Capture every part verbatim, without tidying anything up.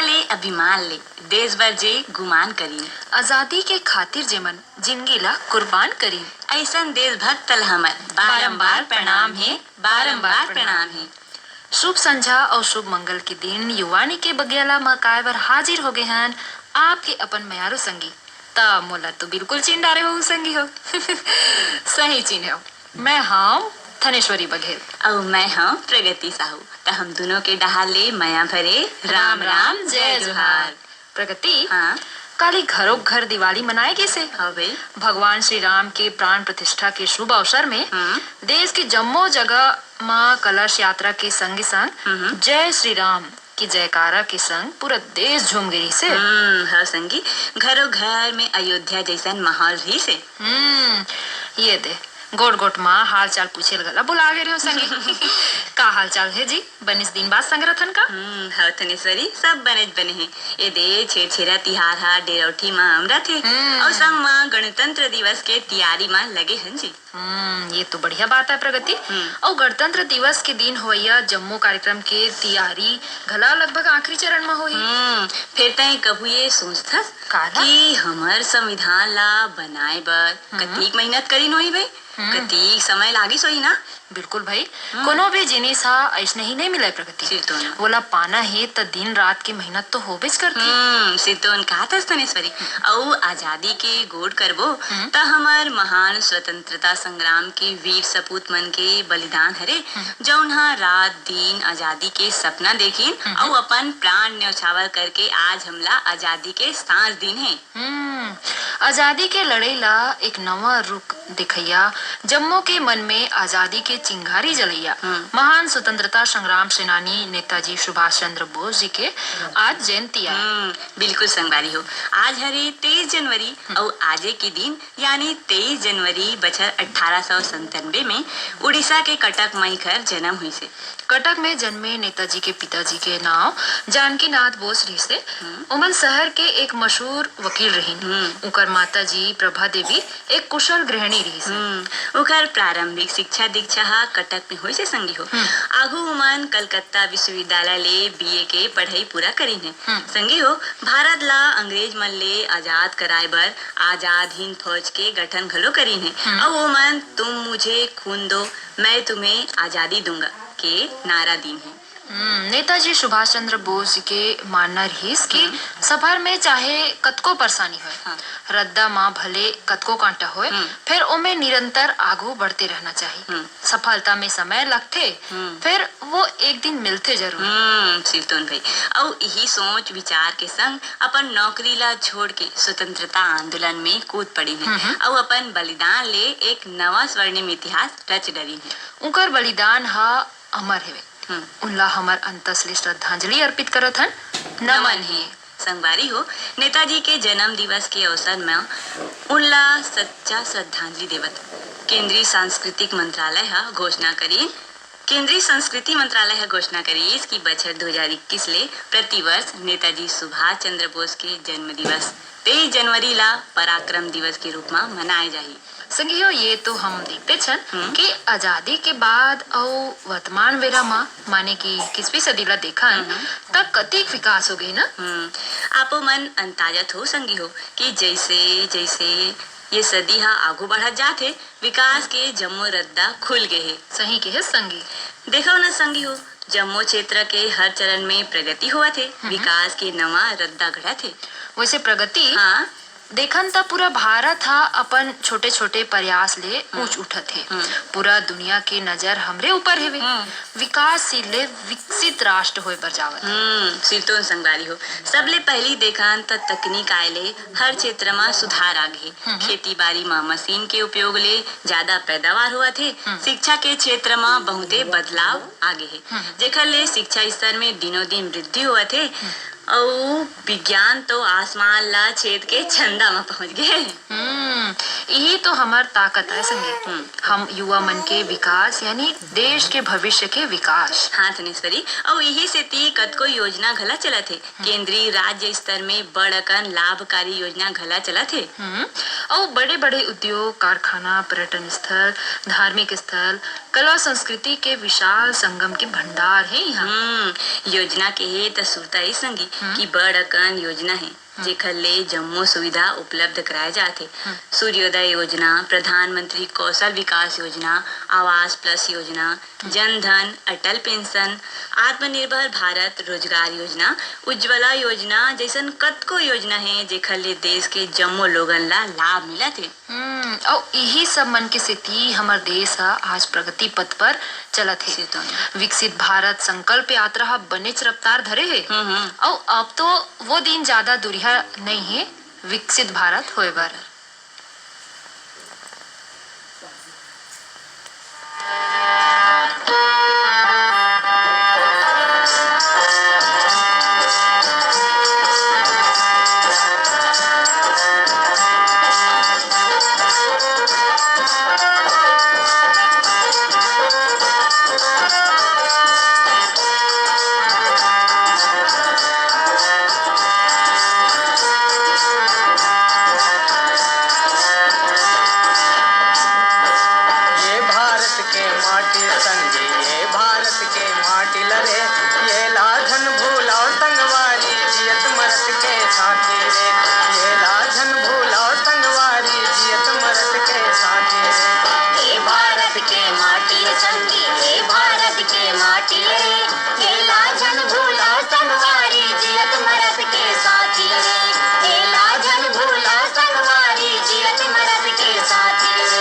ले अभिमान ले देश बर जे गुमान करिन। आजादी के खातिर जेमन जिंदगी ला कुर्बान करिन। अइसन देशभक्त ल हमर बारंबार प्रणाम हे, बारंबार प्रणाम हे। शुभ संझा अउ शुभ मंगल के दिन युवानी के बगियाला म काय बर हाजिर हो गे हन आपके अपन मयारू संगी। त मोला तो बिल्कुल चिन डारे हो संगी हो। सही चिन्हे हो। मैं हव थनेश्वरी बघेल। अउ मैं हव प्रगति साहू। त हम दुनों के डहार ले मया भरे राम राम, जय जोहार। प्रगति, हाँ। काली घरों घर दिवाली मनाए गिस हे। हाँ भाई। भगवान श्री राम के प्राण प्रतिष्ठा के शुभ अवसर में हम्म। देश के जम्मो जगह मां कलश यात्रा के संग संग हम्म। जय श्री राम के जयकारा के संग पूरा देश झूम गे रिहिस हे। हम्म, हव संगी, घरों घर में अयोध्या जैसन माहौल रिहिस हे। हम्म, ये दे, गोट गोट मा हाल चाल पूछे ल घला बुला गे रेहो संगी। का हाल चाल हे जी? बनिस दिन बाद संग रथन का? हम्म, हव थनेश्वरी, सब बनेच बने हे। ए दे छेरछेरा तिहार हा डेरौठी मा अमरत हे। हम्म। अउ संग मा गणतंत्र दिवस के तियारी मा लगे हन जी। हम्म, ये तो बढ़िया बात है प्रगति। हम्म। अउ गणतंत्र दिवस के दिन होवइया जम्मो कार्यक्रम के तियारी घला लगभग आखिरी चरण मा होही। हम्म, फेर तैं कभू ये सोचथस काला? कि हमर संविधान ला बनाए बर हम्म। कतीक मेहनत करिन होही बे? हम्म। कतीक समय लागिस होही ना? बिल्कुल भाई, हम्म। कोनो भी जिनिस हा अइसने ही नहीं मिलय प्रगति। सिरतोन। वोला पाना हे त दिन रात के मेहनत तो होबेच करथे। हम्म, सिरतोन कहाथस थनेश्वरी। अउ आजादी के गोठ करबो हम्म। त हमर महान स्वतंत्रता संग्राम के वीर सपूत मन के बलिदान हरे, हम्म। जउन हा रात दिन आजादी के सपना देखिन हम्म। अउ अपन प्राण न्यौछावर करके आज हमला आजादी के सांस दिन हे। हम्म, आजादी के लड़ई ला एक नवा रुख देखइया, जम्मो के मन में आजादी के चिंगारी जलइया, हम्म। महान स्वतंत्रता संग्राम सेनानी नेताजी सुभाष चंद्र बोस जी के आज जयंती आय। हम्म, बिल्कुल संगवारी हो, आज हरे तेईस जनवरी, हम्म। अउ आजे के दिन यानी तेईस जनवरी बछर अठारह सौ संतानबे में उड़ीसा के कटक म इखर जन्म होइस हे। कटक में जन्मे नेताजी के पिताजी के नाव जानकीनाथ बोस रिहिस हे। हम्म। ओमन शहर के एक मशहूर वकील रहिन। हम्म। उनकर माताजी प्रभा देवी एक कुशल गृहिणी रिहिस हे। हम्म। उनकर प्रारंभिक शिक्षा दीक्षा हा कटक में होइस हे संगी हो। हम्म। आघू उमन कलकत्ता विश्वविद्यालय ले बीए के पढ़ई पूरा करिन हे। हम्म। संगी हो, भारत ला अंग्रेज मन ले आजाद कराए बर आजाद हिंद फौज के गठन घलो करिन हे। हम्म। अउ ओमन तुम मुझे खून दो, मैं तुम्हें आजादी दूंगा के नारा दीन हे। हम्म, नेताजी सुभाष चंद्र बोस जी के मानना रिहिस कि हम्म। सफर में चाहे कतको परेशानी होय, हाँ। रद्दा म भले कतको कांटा होय, हम्म। फेर ओमे निरंतर आगू बढ़ते रहना चाही। हम्म। सफलता में समय लगथे, हम्म। फेर वो एक दिन मिलथे जरूर। हम्म, सिरतोन भाई। अउ इही सोच विचार के संग अपन नौकरी ला छोड़ के स्वतंत्रता आंदोलन में कूद पड़िन हे हम्म। अउ अपन बलिदान ले एक नवा स्वर्णिम इतिहास रच डरिन हे। उनकर बलिदान ह अमर हेवे। हम्म। उनला हमर अंतस ले श्रद्धांजलि अर्पित करत हन। नमन नमन हे। हे। संगवारी हो, नेताजी के जन्म दिवस के अवसर म उनला सच्चा श्रद्धांजलि देवत केंद्रीय सांस्कृतिक मंत्रालय ह घोषणा करिन। केंद्रीय संस्कृति मंत्रालय ह घोषणा करिस कि बछर दो हज़ार इक्कीस ले प्रतिवर्ष नेताजी सुभाष चंद्र बोस के जन्म दिवस तेईस जनवरी ला पराक्रम दिवस के रूप म मनाए जाही। संगियो, ये तो हम देखते छन हम्म। कि आजादी के बाद अउ वर्तमान बेरा म, माने कि इक्कीसवीं सदी ला देखन, हम्म। त कतिक विकास हो गई ना? हम्म। आपो मन अंदाजत हो संगी हो कि जैसे जैसे ये सदी ह आगू बढ़त जात हे, विकास के जम्मो रद्दा खुल गे हे। सही कहे संगी। देखो ना संगी हो, जम्मो क्षेत्र के हर चरण में प्रगति होवत हे, हम्म। विकास के नवा रद्दा गढ़त हे। वैसे प्रगति हाँ। देखन त पूरा भारत ह अपन छोटे-छोटे प्रयास ले हम्म। ऊंच उठत हे। हम्म। पूरा दुनिया के नजर हमरे ऊपर हेवे। हम्म। विकासशील ले विकसित राष्ट्र होए बर जावत हे। हम्म, सिरतोन संगवारी हो। सबले पहली देखन त तकनीक आए ले हर क्षेत्र म सुधार आ गे हे। हम्म। खेती बाड़ी म मशीन के उपयोग ले ज्यादा पैदावार होवत हे। हम्म। शिक्षा के क्षेत्र म बहुते बदलाव आ गे हे, हम्म। जेखर ले शिक्षा स्तर में दिनों दिन वृद्धि होवत हे। हम्म। अउ विज्ञान तो आसमान ला छेद के चंदा म पहुंच गे। हम्म, इही तो हमर ताकत आय संगी। हम्म। हम युवा मन के विकास यानी देश के भविष्य के विकास। हाँ धनेश्वरी, अउ इही सेती कतको योजना घला चलत हे। हम्म। केंद्रीय राज्य स्तर में बड़ अकन लाभकारी योजना घला चलत हे। हम्म, अउ बड़े-बड़े उद्योग, कारखाना, पर्यटन स्थल, धार्मिक स्थल, कला संस्कृति के विशाल संगम के भंडार हे इहाँ। हम्म, योजना के हे त सुरता ए संगी, हम्म। कि बड़ अकन योजना हे, हम्म। जेखर ले जम्मो सुविधा उपलब्ध कराए जात हे। हम्म। सूर्योदय योजना, प्रधानमंत्री कौशल विकास योजना, आवास प्लस योजना, हम्म। जन धन, अटल पेंशन, आत्मनिर्भर भारत रोजगार योजना, उज्ज्वला योजना जइसन कतको योजना हे, जेखर ले देश के जम्मो लोगन ला लाभ मिलत हे। हम्म, अउ इही सब मन के सेती हमर देश ह आज प्रगति पथ पर चलत हे। से तो हे। विकसित भारत संकल्प यात्रा ह बनेच रफ्तार धरे हे। हम्म, हम्म। अउ अब तो वो दिन जादा दूरिहा नइ हे, विकसित भारत होए बर। ये भारत के माटी संगी, ये भारत के माटी लरे, ये ला झन भूलाओ संगवारी, जियत मरत के साथी रे। ये ला झन भूलाओ संगवारी, जियत मरत के साथी रे। ये भारत के माटी संगी, ये भारत के माटी लरे, ये ला झन भूलाओ संगवारी, जियत मरत के साथी रे। ये ला झन भूलाओ संगवारी, जियत मरत के साथी रे।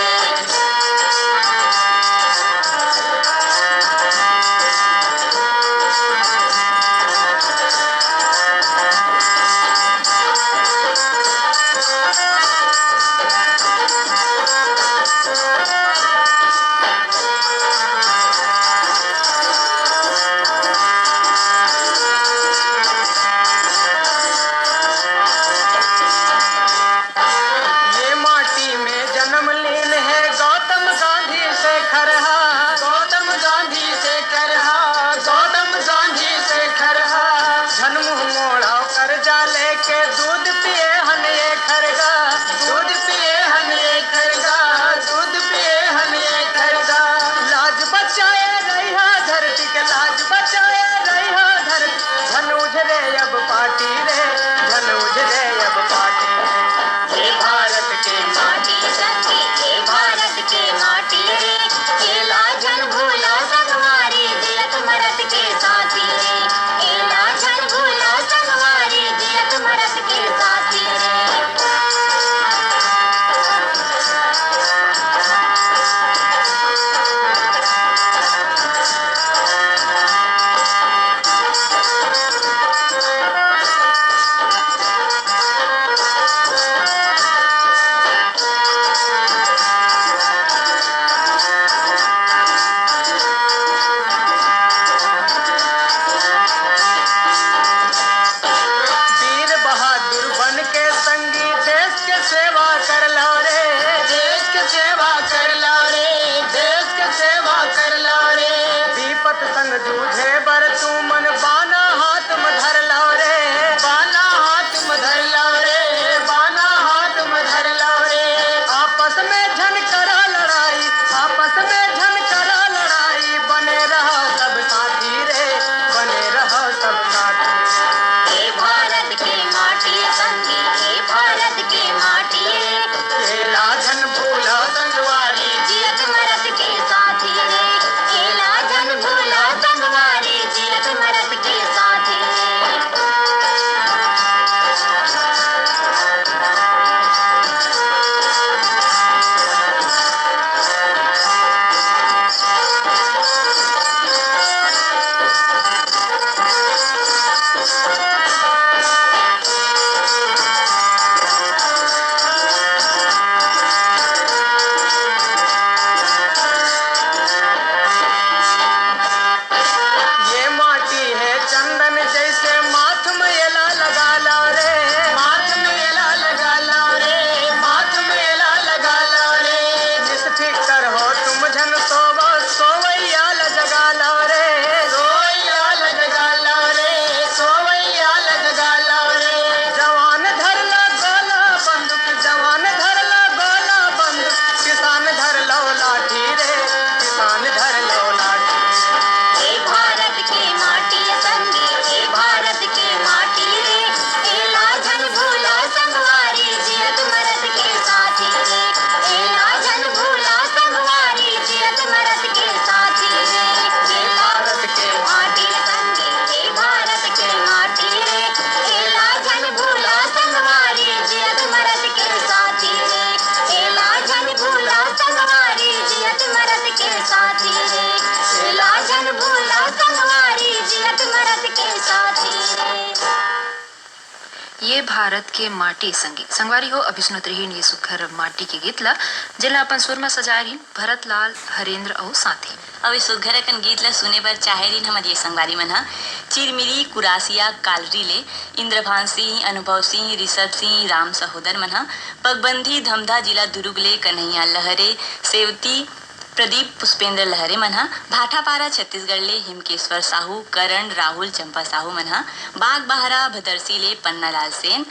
ये भारत के माटी संगी। संगवारी हो, अभी सुनत रहिन ये सुघर माटी के गीत ला, जेला अपन सुर म सजाए रहिन भरत लाल, हरेंद्र अउ साथी। अब इस सुघर अकन गीत ला सुने बर चाहे रहिन हमर ये संगवारी मन ह चिरमिरी कुरासिया कालरी ले इंद्रभान सिंह, अनुभव सिंह, ऋषभ सिंह, राम सहोदर मन ह, पगबंधी धमधा जिला दुरुग ले कन्हैया लहरे, सेवती प्रदीप पुष्पेंद्र लहरे मन ह, भाटापारा छत्तीसगढ़ ले हिमकेश्वर साहू, करण, राहुल, चंपा साहू मन ह, बागबाहरा भदरसी ले पन्नालाल सेन,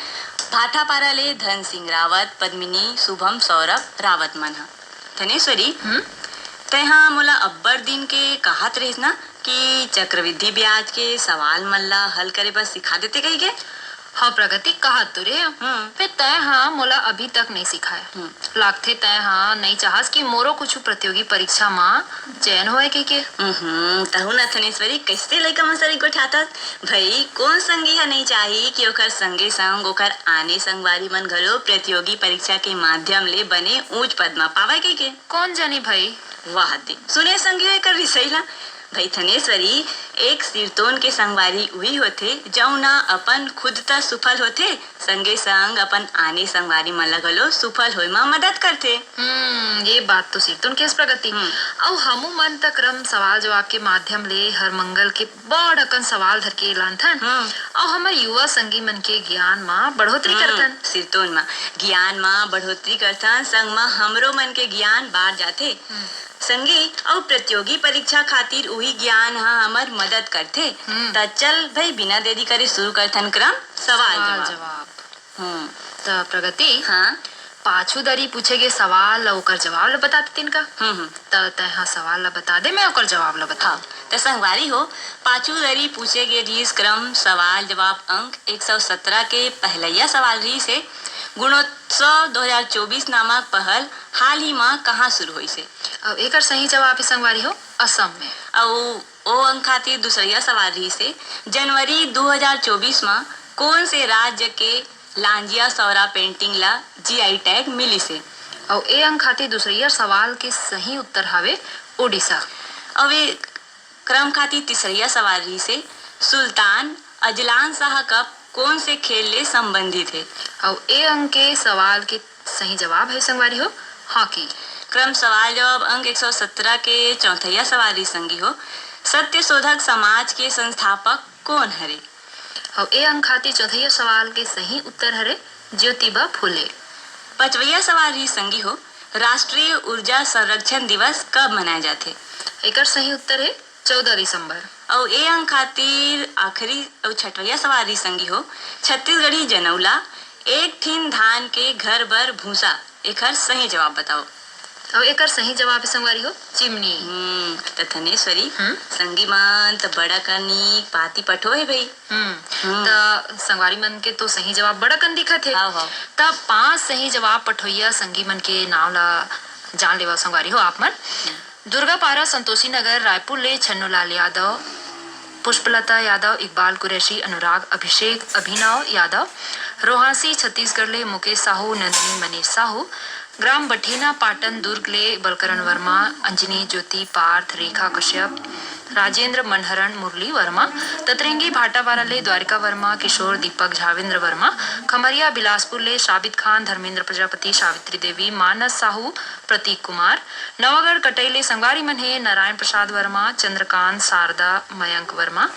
भाटापारा ले धन सिंह रावत, पद्मिनी, शुभम, सौरभ रावत मन ह। धनेश्वरी, हम्म? तैं ह मोला अब्बड़ दिन के काहत रहिस ना कि चक्रवृद्धि ब्याज के सवाल मन ला हल करे बर सिखा देते कहिके? हाँ प्रगति, काहत तो रहे हूँ। हम्म। फेर तैं ह मोला अभी तक नइ सिखाय। हम्म। लागथे तैं ह नइ चाहस कि मोरो कुछु प्रतियोगी परीक्षा म चयन होय कहिके। हम्म, तहु न धनेश्वरी, कइसे लइका मन सरी गोठाथस? भई, कोन संगी ह नइ चाही कि ओकर संगे संग ओकर आने संगवारी मन घलो प्रतियोगी परीक्षा के माध्यम ले बने ऊंच पद म पावय कहिके? कोन जनी भई? वाह दे, सुने संगी हो एकर रिसई ला। भई धनेश्वरी, एक सिरतोन के संगवारी उही होथे, जउन ह अपन खुद त सुफल होथे, संगे संग अपन आने संगवारी मन ला घलो सुफल होय म मदद करथे। हम्म, ये बात तो सिरतोन केस प्रगति। हम्म। अउ हमू मन त क्रम सवाल जवाब के माध्यम ले हर मंगल के बड़ अकन सवाल धर के लानथन। हम्म। अउ हमर युवा संगी मन के ज्ञान म बढ़ोतरी हम्म, करथन। सिरतोन म ज्ञान म बढ़ोतरी करथन, संग म हमरो मन के ज्ञान बाढ़ जाथे। हम्म। संगी अउ प्रतियोगी परीक्षा खातिर उही ज्ञान ह हमर मदद करथे। हम्म। त चल भई, बिना देरी करे शुरू करथन क्रम सवाल सवाल जवाब। जवाब। हम्म। त प्रगति, हाँ? पाछू दरी पूछे गे सवाल अउ ओकर जवाब ल बता देतिन का? हम्म, हम्म। त तैं ह सवाल ल बता दे, मैं ओकर जवाब ल बता हाँ, त संगवारी हो, पाछू दरी पूछे गे रिहिस क्रम सवाल जवाब अंक एक सौ सत्रह के पहलैया सवाल रिहिस हे, गुणोत्सव दो हज़ार चउबीस नामक पहल हाल ही म कहाँ शुरू होइस हे? अउ एकर सही जवाब हे संगवारी हो, असम में। अउ ओ अंक खातिर दूसरैया सवाल रिहिस हे, जनवरी दो हज़ार चउबीस म कोन से राज्य के लांजिया सौरा पेंटिंग ला जीआई टैग मिलिस हे? अउ ए अंक खातिर दूसरैया सवाल के सही उत्तर हवे ओडिशा। अउ ए क्रम खातिर तीसरैया सवाल रिहिस हे, सुल्तान अजलान शाह कप कोन से खेल ले संबंधित हे? अउ ए अंक के सवाल के सही जवाब हे संगवारी हो, हॉकी। क्रम सवाल जवाब अंक एक सौ सत्रह के चौथैया सवाल रिहिस संगी हो, सत्य शोधक समाज के संस्थापक कोन हरे? अउ ए अंक खातिर चौथैया सवाल के सही उत्तर हरे ज्योतिबा फुले। पचवैया सवाल रिहिस संगी हो, राष्ट्रीय ऊर्जा संरक्षण दिवस कब मनाए जाथे? एकर सही उत्तर हे चौदह दिसंबर। अउ ए अंक खातिर आखिरी अउ छठवैया सवाल रिहिस संगी हो, छत्तीसगढ़ी जनउला, एक ठिन धान के घर बर भूसा, एखर सही जवाब बताओ। अउ एकर सही जवाब हे संगवारी हो, चिमनी। हम्म, त धनेश्वरी, हम्म? संगी मन त बड़ा कनिक पाती पठो हे भई। हम्म, हम्म। त संगवारी मन के तो सही जवाब बड़ा कन दिखत हे। हाव, हाव। त पांच सही जवाब पठोइया संगी मन के नाव ला जान लेवा संगवारी हो आप मन। हम्म। दुर्गापारा, संतोषी नगर, रायपुर ले छन्नूलाल यादव, पुष्पलता यादव, इकबाल कुरैशी, अनुराग, अभिषेक, अभिनव यादव, रोहासी, छत्तीसगढ़ ले मुकेश साहू, नंदिनी, मनीष साहू, ग्राम बठेना, पाटन, दुर्ग ले बलकरण वर्मा, अंजनी, ज्योति, पार्थ, रेखा कश्यप, राजेंद्र, मनहरण, मुरली वर्मा, ततरेंगी, भाटापारा ले द्वारिका वर्मा, किशोर, दीपक, झावेंद्र वर्मा, खमरिया, बिलासपुर ले साबित खान, धर्मेंद्र प्रजापति, सावित्री देवी, मानस साहू, प्रतीक कुमार, नवागढ़ कटई ले संगवारी मन हे नारायण प्रसाद वर्मा, चंद्रकांत, शारदा, मयंक वर्मा,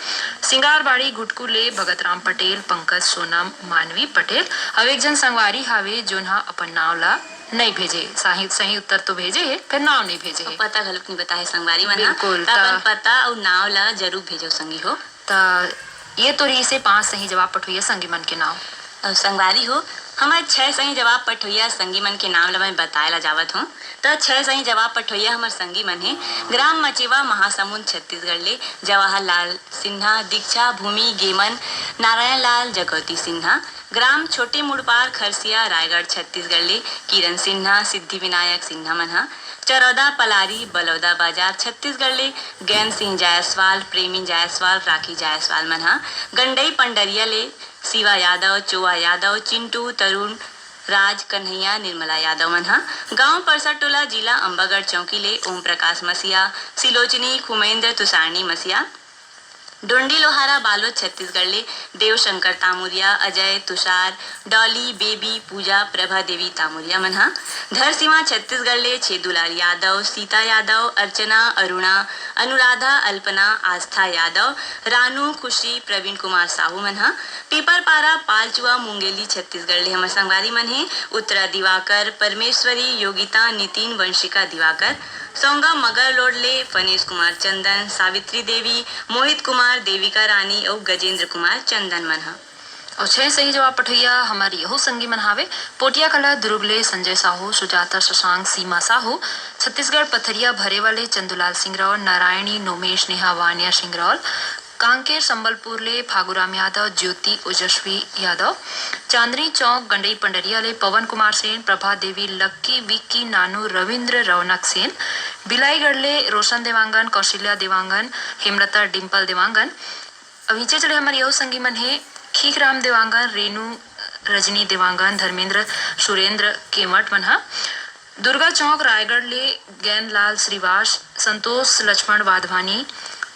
सिंगारबाड़ी घुटकू ले भगत राम पटेल, पंकज, सोनम, मानवी पटेल। अउ एक झन संगवारी हावे जोन ह अपन नाव ला नइ भेजे। सही, सही उत्तर तो भेजे हे, फेर नाव नइ भेजे हे। पता घलोक नइ बताए संगवारी मन ह। बिल्कुल, त अपन त पता अउ नाव ला जरूर भेजो संगी हो। त ये तो रहिस हे पांच सही जवाब पठोइया संगी मन के नाव। अउ संगवारी हो, हमर छह सही जवाब पठोइया संगी मन के नाव ल मैं बताए ला जावत हूँ। त छह सही जवाब पठोइया हमर संगी मन हे ग्राम मचेवा, महासमुंद, छत्तीसगढ़ ले जवाहर लाल सिन्हा, दीक्षा, भूमि, गेमन, नारायण लाल, जगौती सिन्हा, ग्राम छोटे मुड़पार, खरसिया, रायगढ़, छत्तीसगढ़ ले किरण सिन्हा, सिद्धि विनायक सिन्हा मन ह, चरौदा पलारी, बलौदा बाजार, छत्तीसगढ़ ले गैन सिंह जायसवाल, प्रेमी जायसवाल, राखी जायसवाल मन ह, गंडई पंडरिया ले शिवा यादव, चोआ यादव, चिंटू, तरुण, राज, कन्हैया, निर्मला यादव मन ह, गांव परसा टोला, जिला अंबागढ़ चौकी ले ओम प्रकाश मसीहा, सिलोचनी, खुमेंद्र, तुषारनी मसीहा, डोंडी लोहारा बालोद छत्तीसगढ़ ले देवशंकर तामुरिया, अजय, तुषार, डॉली, बेबी, पूजा, प्रभा देवी तामुरिया मन ह। धरसीमा छत्तीसगढ़ ले छेदूलाल यादव, सीता यादव, अर्चना, अरुणा, अनुराधा, अल्पना, आस्था यादव, रानू, खुशी, प्रवीण कुमार साहू मन ह। पीपरपारा, पालचुआ, मुंगेली छत्तीसगढ़ ले हमर संगवारी मन हे उत्तरा दिवाकर, परमेश्वरी, योगिता, नितिन, वंशिका दिवाकर। सोंगा मगर रोड ले फनेश कुमार चंदन, सावित्री देवी, मोहित कुमार, देविका रानी अउ गजेंद्र कुमार चंदन मन ह। अउ छह सही जवाब पठोइया हमर यहू संगी मन हावे, पोटिया कला दुर्ग ले संजय साहू, सुजाता शशांक, सीमा साहू, छत्तीसगढ़ पथरिया भरेवा ले चंदूलाल सिंगरौल, नारायणी, नोमेश, नेहा, वानिया सिंगरौल, कांकेर संबलपुर ले फागुराम यादव, ज्योति, ओजस्वी यादव, चांदनी चौक गंडई पंडरिया ले पवन कुमार सेन, प्रभा देवी, लक्की, विक्की, नानू, रविंद्र, रौनक सेन, बिलाईगढ़ ले रोशन देवांगन, कौशल्या देवांगन, हेमलता, डिंपल देवांगन। अउ नीचे चले हमर यहू संगी मन हे खीखराम देवांगन, रेनू, रजनी देवांगन, धर्मेंद्र, सुरेंद्र केवट मन ह। दुर्गा चौक रायगढ़ ले गैनलाल श्रीवास, संतोष लक्ष्मण वाधवानी,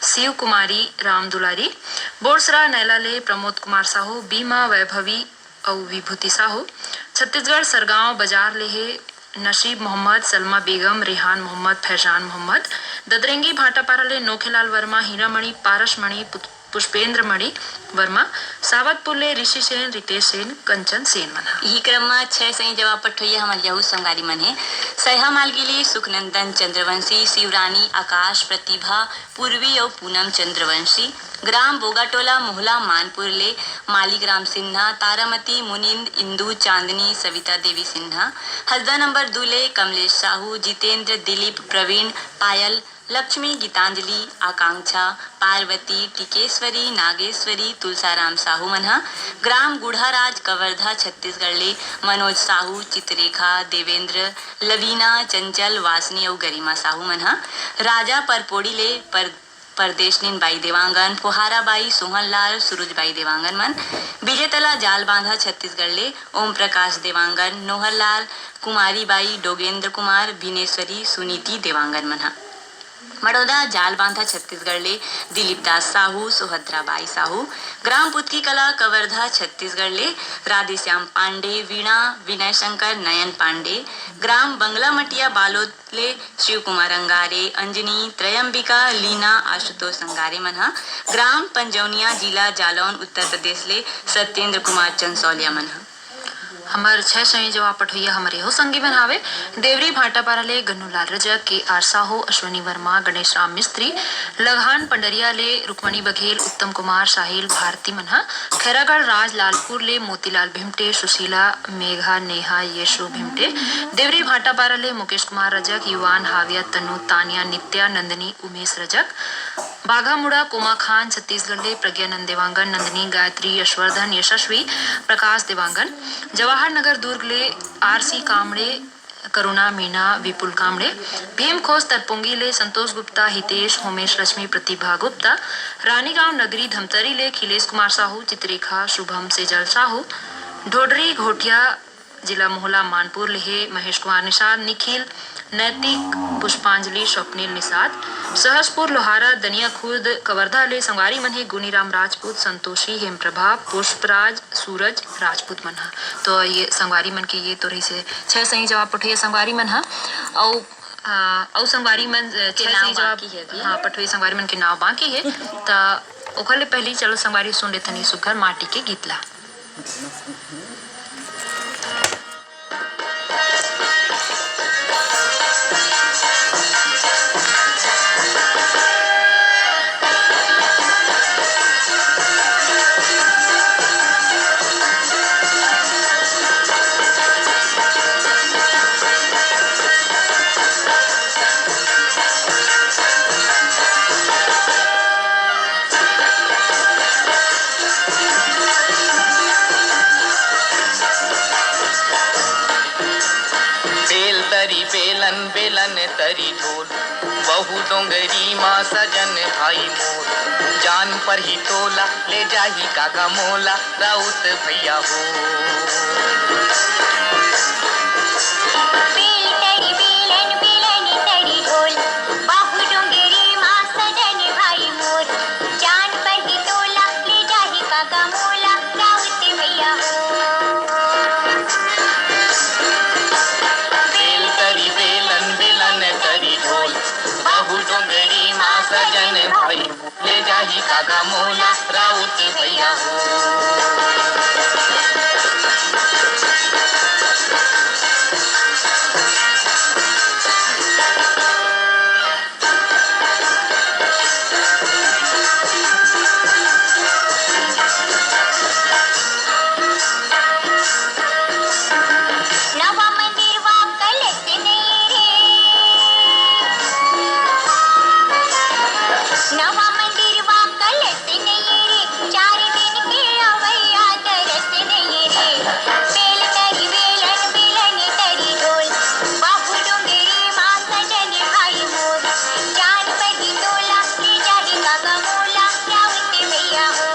शिव कुमारी राम दुलारी, बोरसरा नैला ले प्रमोद कुमार साहू, बीमा वैभवी अउ विभूति साहू। छत्तीसगढ़ सरगांव बाजार ले हे नशीब मोहम्मद, सलमा बेगम, रेहान मोहम्मद, फैजान मोहम्मद। ददरेंगी भाटापारा ले नोखेलाल वर्मा, हीरामणि, पारसमणि, पुत-, पुष्पेंद्र मणि वर्मा, सावतपुर ले ऋषि सेन, रितेश सेन, कंचन सेन मन ह। इही क्रम म छह सही जवाब पठोइया हमर यहू संगवारी मन हे। सैहा मालगी ले सुखनंदन चंद्रवंशी, शिवरानी, आकाश, प्रतिभा, पूर्वी अउ पूनम चंद्रवंशी। ग्राम बोगाटोला, मोहला मानपुर ले मालिक राम सिन्हा, तारामती, मुनिंद, इंदू, चांदनी, सविता देवी सिन्हा। हसदा नंबर दू ले कमलेश साहू, जितेंद्र, दिलीप, प्रवीण, पायल, लक्ष्मी, गीतांजलि, आकांक्षा, पार्वती, टिकेश्वरी, नागेश्वरी, तुलसाराम साहू मन ह। ग्राम गुढ़ाराज, कवर्धा, छत्तीसगढ़ ले मनोज साहू, चित्ररेखा, देवेंद्र, लवीना, चंचल, वासनी अउ गरिमा साहू मन ह। राजा परपोड़ी ले पर-, परदेशनीन बाई देवांगन, फुहारा बाई, सोहन लाल, सुरुज बाई देवांगन मन। विजेतला जालबांधा, छत्तीसगढ़ ले ओम प्रकाश देवांगन, नोहर लाल, कुमारी बाई, डोगेंद्र कुमार, भिनेश्वरी, सुनीति देवांगन मन ह। मड़ौदा जालबांधा छत्तीसगढ़ ले दिलीप दास साहू, सुभद्रा बाई साहू। ग्राम पुतकी कला, कवर्धा, छत्तीसगढ़ ले राधेश्याम पांडे, वीणा, विनय शंकर, नयन पांडे। ग्राम बंगला मटिया, बालोद ले शिव कुमार अंगारे, अंजनी, त्रयंबिका, लीना, आशुतोष अंगारे मन ह। ग्राम पंजौनिया, जिला जालौन, उत्तर प्रदेश ले सत्येंद्र कुमार चंसौलिया मन ह। हमर छह सही जवाब पठोइया हमर एहो संगी मन हावे, देवरी भाटापारा ले गन्नूलाल रजक, के आर साहू, अश्विनी वर्मा, गणेश राम मिस्त्री, लगहान पंडरिया ले रुक्मणी बघेल, उत्तम कुमार, साहिल, भारती मन ह, खैरागढ़ राजलालपुर ले मोतीलाल भिमटे, सुशीला, मेघा, नेहा, येशु भिमटे, देवरी भाटापारा ले मुकेश कुमार रजक, युवान, हाविया, तनु, तानिया, नित्या, नंदिनी, उमेश रजक, बाघामुड़ा, कोमा खान, छत्तीसगढ़ ले प्रज्ञानंद देवांगन, नंदिनी, गायत्री, यशवर्धन, यशस्वी, प्रकाश देवांगन, जवाहर नगर दुर्ग ले आरसी कामड़े, करुणा, मीना, विपुल कामड़े, भीम खोज तरपोंगी ले संतोष गुप्ता, हितेश, होमेश, रश्मि, प्रतिभा गुप्ता, रानीगांव नगरी धमतरी ले खिलेश कुमार साहू, चित्रेखा, शुभम, सेजल साहू, ढोडरी घोटिया, जिला मोहला मानपुर ले हे महेश कुमार निषाद, निखिल, नैतिक, पुष्पांजलि, स्वप्निल निषाद, सहसपुर लोहारा, दनिया खुर्द, कवर्धा ले संगवारी मन हे गुनीराम राजपूत, संतोषी, हेमप्रभा, पुष्पराज, सूरज राजपूत मन ह। तो ये संगवारी मन के ये तो रहिसे छह सही जवाब पठोइया संगवारी मन ह। अउ, आ, अउ संगवारी मन, अ, के छह नाम सही जवाब, बाकी हे अभी। हाँ, पठोइया संगवारी मन के नाम बाकी हे। त ओखर ले पहली चलो संगवारी सुन लेथन ये सुघर माटी के गीत ला। बेल तरी बेलन, बेलन तरी ढोल, बहू डोंगरी मा सजन भाई मोर। जान परही तोला, ले जाही काका मोला, राउत भैया हो। बेल तरी बेलन, बेलन तरी ढोल, बहू डोंगरी मा सजन भाई मोर। जान पर ले जाही कागा मोला राउत भैया हो। नवा मंदिरवा कलश नइ रे, नवा मंदिरवा कलश नइ रे, चार दिन के अवैया दरस नइ रे। बेल तरी बेलन, बेलन तरी ढोल, बाबू डोंगरी मा सजन भाई मोर, जान परही तोला, ले जाही कागा मोला, राउत भैया हो।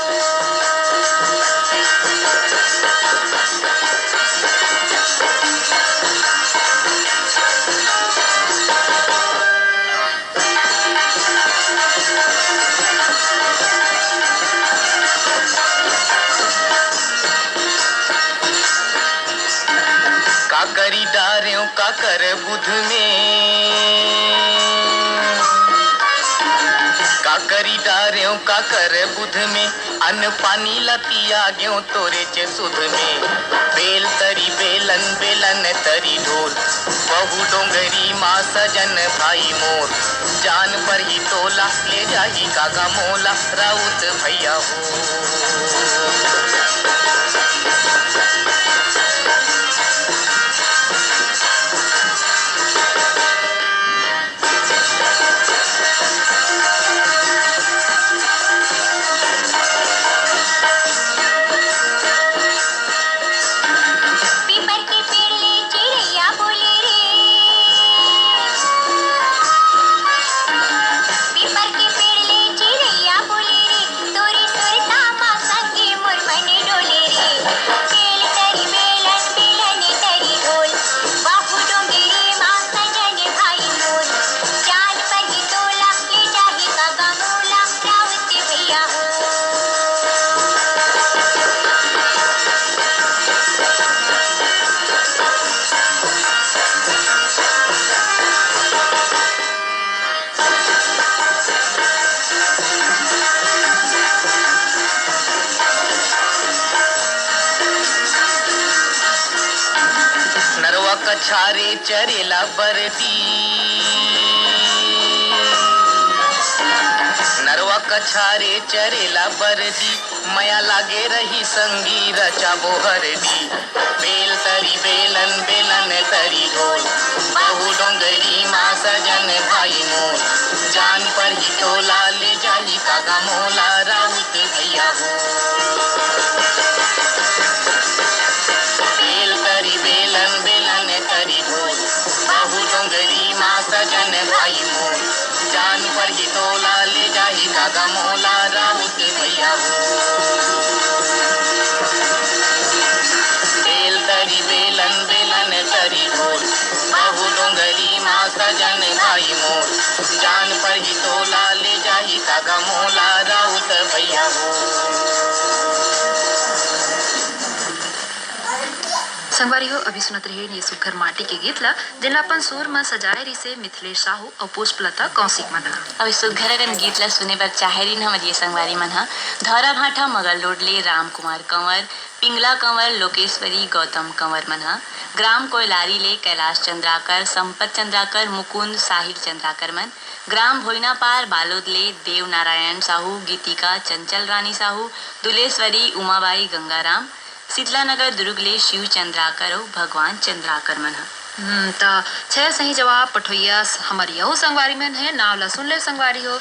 का करी डारेंव काकर बुध में, का करी डारेंव काकर बुध में, अन्न पानी ला तियागेंव तोरेच सुध में। बेल तरी बेलन, बेलन तरी ढोल, बहू डोंगरी मा सजन भाई मोर, जान परही तोला, ले जाही कागा मोला, राउत भैया हो। पीपर के पेड़ ले चिरैया बोले रे, पीपर के पेड़ ले चिरैया बोले रे, तोरे सुरता मा संगी मोर मन डोले रे। बेल तरी बेलन, बेलन तरी ढोल, बाबू डोंगरी मा सजन भाई मोर, जान परही तोला, ले जाही कागा मोला, राउत भैया हो। नरवा कछारे चरेला बरदी, नरवा कछारे चरेला बरदी, मया लागे रही संगी रचाबो हरदी। बेल तरी बेलन, बेलन तरी ढोल, बहू डोंगरी मा सजन भाई मोर, जान परही तोला, ले जाही कागा मोला, राउत भैया हो। बेल तरी बेलन, बेलन तरी ढोल, बहू डोंगरी मा सजन भाई मोर, जान परही तोला, ले जाही कागा मोला, राउत भैया हो। बेल तरी बेलन, बेलन तरी ढोल, बहू डोंगरी मा सजन भाई मोर, जान परही तोला, ले जाही कागा मोला, राउत भैया हो। संगवारी हो, अभी सुनत रहे ये सुघर माटी के गीत ला, जेन ला अपन सुर म सजाए रिसे मिथिलेश साहू अउ पुष्पलता कौशिक मन ह। अउ ये सुघर अकन गीत ला सुने बर चाहे रिन हमर ये संगवारी मन ह धौरा भाठा मगल रोड ले राम कुमार कंवर, पिंगला कंवर, लोकेश्वरी, गौतम कंवर मन ह, ग्राम कोयलारी ले कैलाश चंद्राकर, संपत चंद्राकर, मुकुंद, साहिल चंद्राकर मन, ग्राम भोइनापार बालोद ले देवनारायण साहू, गीतिका, चंचल रानी साहू, दुलेश्वरी, उमाबाई, गंगाराम, शीतला नगर दुर्ग ले शिव चंद्राकर अउ भगवान चंद्राकर मन ह। हम्म, त छह सही जवाब पठोइया स-, हमर यहू संगवारी मन हे। नाव ला सुन ले संगवारी हो।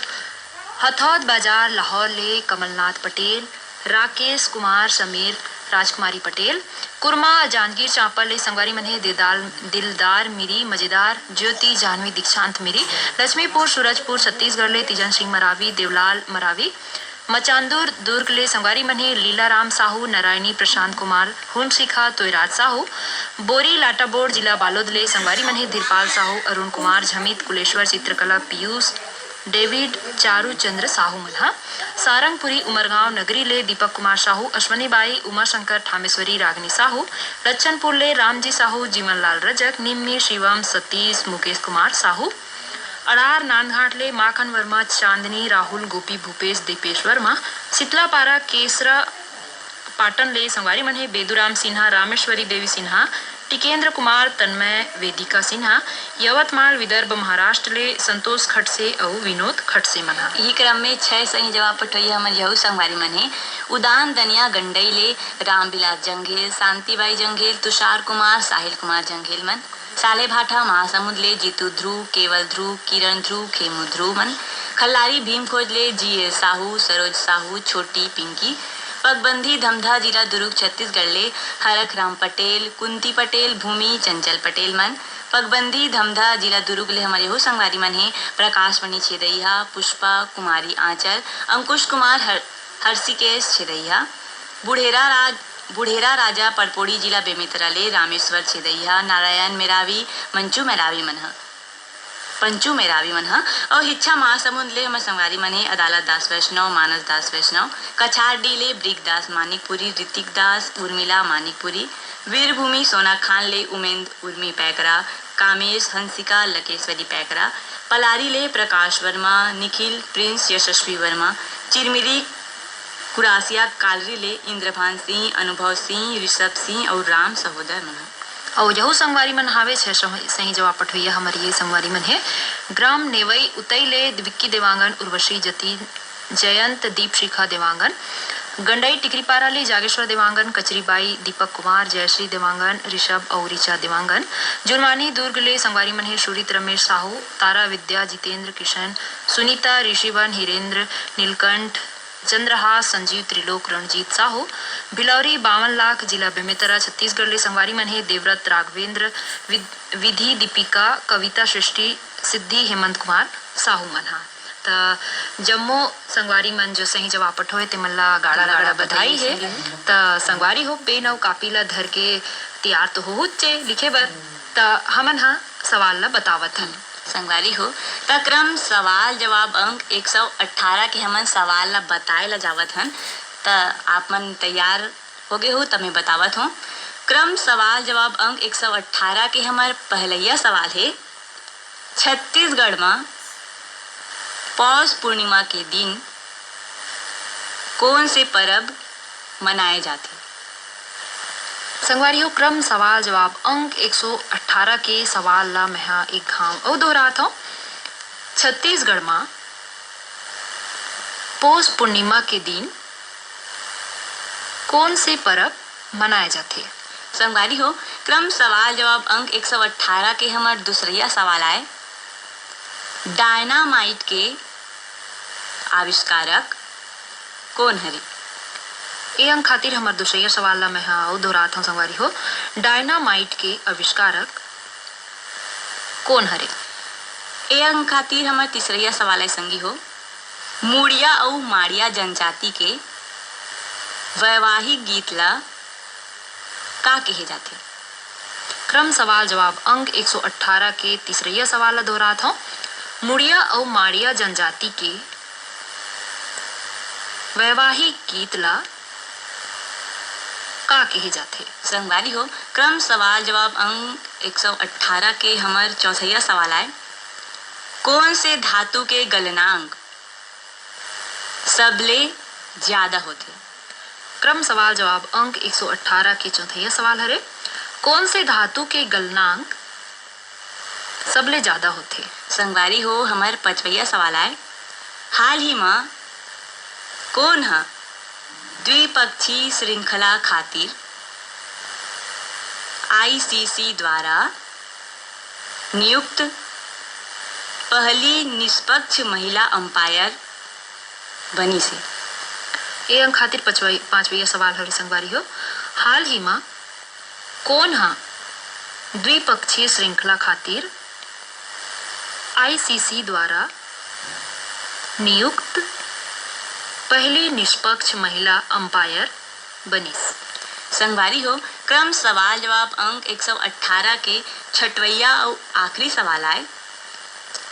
हथौद बाजार लाहौर ले कमलनाथ पटेल, राकेश कुमार समीर, राजकुमारी पटेल, कुरमा जांजगीर चांपा ले संगवारी मन हे, दिलदार, दिलदार मिरी, मजेदार ज्योति, जाह्नवी दीक्षांत मिरी, लक्ष्मीपुर सूरजपुर छत्तीसगढ़ ले तीजन सिंह मरावी, देवलाल मरावी, मचांदुर दुर्ग ले संगवारी मन हे लीलाराम साहू, नारायणी प्रशांत कुमार, हुनशिखा तोयराज साहू, बोरी लाटाबोड़ जिला बालोद ले संगवारी मन हे धीरपाल साहू, अरुण कुमार झमित, कुलेश्वर चित्रकला पीयूष, डेविड चारू चंद्र साहू मन ह। सारंगपुरी उमरगांव नगरी ले दीपक कुमार साहू, अश्वनी बाई, उमा शंकर ठामेश्वरी, रागनी साहू, लच्छनपुर ले रामजी साहू, जीवनलाल रजक, निम्मी, शिवम, सतीश, मुकेश कुमार साहू, अड़ार नांदघाट ले माखन वर्मा, चांदनी, राहुल, गोपी, भूपेश, दीपेश वर्मा, शीतलापारा, केसरा, पाटन ले संगवारी मन हे बेदुराम सिन्हा, रामेश्वरी देवी सिन्हा, टिकेंद्र कुमार, तन्मय, वेदिका सिन्हा, यवतमाल, विदर्भ, महाराष्ट्र ले संतोष खडसे अउ विनोद खडसे मन ह। इही क्रम में छै सही जवाब पठोइया हमर यहू संगवारी मन हे उदान दनिया गंडई ले रामविलास जंघेल, शांतिबाई जंघेल, तुषार कुमार, साहिल कुमार जंघेल मन। सालेभाटा महासमुंद ले जीतू ध्रुव, केवल ध्रुव, किरण ध्रुव, खेमू ध्रुव मन। खल्लारी भीमखोज ले जीएल साहू, सरोज साहू, छोटी पिंकी। पगबंदी धमधा जिला दुर्ग छत्तीसगढ़ ले हरख राम पटेल, कुंती पटेल, भूमि चंचल पटेल मन। पगबंदी धमधा जिला दुर्ग ले हमर यहू संगवारी मन हे प्रकाश मणि छेदइहा, पुष्पा कुमारी आंचल, अंकुश कुमार हर, हर्षिकेश छेदइहा। बुढ़ेरा राज बुढ़ेरा राजा पड़पोड़ी जिला बेमेतरा ले रामेश्वर छेदइहा, नारायण मेरावी, मंचू मेरावी मन ह। पंचू मेरावी मन ह। अउ हिच्छा महासमुंद ले हमर संगवारी मन हे अदालत दास वैष्णव, मानस दास वैष्णव, कछारडी ले ब्रिक दास मानिकपुरी, ऋतिक दास, उर्मिला मानिकपुरी, वीरभूमि सोना खान ले उमेंद उर्मी पैकरा, कामेश हंसिका लकेश्वरी पैकरा, पलारी ले प्रकाश वर्मा, निखिल प्रिंस यशस्वी वर्मा, चिरमिरी कुरासिया कालरी ले इंद्रभान सिंह, अनुभव सिंह, ऋषभ सिंह अउ राम सहोदर मन ह। अउ यहू संगवारी मन हावे छह सौ सही जवाब पठोइया हमर ये संगवारी मन हे ग्राम नेवई उतई ले विक्की देवांगन, उर्वशी जतीन, जयंत, दीपशिखा देवांगन, गंडई टिकरीपारा ले जागेश्वर देवांगन, कचरीबाई, दीपक कुमार, जयश्री देवांगन, ऋषभ अउ ऋचा देवांगन, जुनवानी दुर्ग ले संगवारी मन हे सुरित रमेश साहू, तारा विद्या, जितेंद्र किशन, सुनीता, ऋषिवन, हिरेंद्र, नीलकंठ, चंद्रहास, संजीव, त्रिलोक, रणजीत साहू, भिलौरी, बावन लाख, जिला बेमेतरा, छत्तीसगढ़ ले संगवारी मन हे देवव्रत, राघवेंद्र, विध-, विधि, दीपिका, कविता, सृष्टि, सिद्धि, हेमंत कुमार साहू मन ह। त जम्मो संगवारी मन जो सही जवाब पठोए ते मन ला गाड़ा गाड़ा बधाई हे। त संगवारी हो, पेन अउ कापी ला धर के तियार तो होहुच चे लिखे बर। त हमन ह सवाल ला बतावत हन। संगवारी हो, त क्रम सवाल जवाब अंक एक सौ अट्ठारह के हमन सवाल ला बताए ला जावत हन। त आप मन तैयार हो गे हो, त मैं बतावत हूँ। क्रम सवाल जवाब अंक एक सौ अट्ठारह के हमर पहलैया सवाल हे, छत्तीसगढ़ म पौष पूर्णिमा के दिन कोन से परब मनाए जाथे? संगवारी हो, क्रम सवाल जवाब अंक एक सौ अट्ठारह के सवाल ला मैं ह एक घांव अउ दोहरात हौं। छत्तीसगढ़ म पौष पूर्णिमा के दिन कोन से परब मनाए जाथे? संगवारी हो, क्रम सवाल जवाब अंक एक सौ अट्ठारह के हमर दूसरइया सवाल आय, डायनामाइट के आविष्कारक कोन हरे? ए अंक खातिर हमर दूसरइया सवाल ला मैं ह अउ दोहरात हौं संगवारी हो, डायनामाइट के आविष्कारक कोन हरे? ए अंक खातिर हमर तीसरइया सवाल आय संगी हो, मुड़िया अउ माड़िया जनजाति के वैवाहिक गीत ला का कहे जाथे? क्रम सवाल जवाब अंक एक सौ अट्ठारह के तीसरइया सवाल ला दोहरात हौं, मुड़िया अउ माड़िया जनजाति के वैवाहिक गीत ला का कहे जाथे? संगवारी हो, क्रम सवाल जवाब अंक एक सौ अट्ठारह के हमर चौथइया सवाल आय, कोन से धातु के गलनांक सबले ज्यादा होथे? क्रम सवाल जवाब अंक एक सौ अट्ठारह के चौथइया सवाल हरे, कोन से धातु के गलनांक सबले ज्यादा होथे? संगवारी हो, हमर पचवइया सवाल आय, हाल ही म कोन ह द्विपक्षीय श्रृंखला खातिर आईसीसी द्वारा नियुक्त पहली निष्पक्ष महिला अंपायर बनिस हे? ए अंक खातिर पचवई-, पांचवइया सवाल हरे संगवारी हो, हाल ही म कोन ह द्विपक्षीय श्रृंखला खातिर आईसीसी द्वारा नियुक्त पहली निष्पक्ष महिला अंपायर बनिस? संगवारी हो, क्रम सवाल जवाब अंक एक सौ अट्ठारह के छठवइया अउ आखिरी सवाल आय,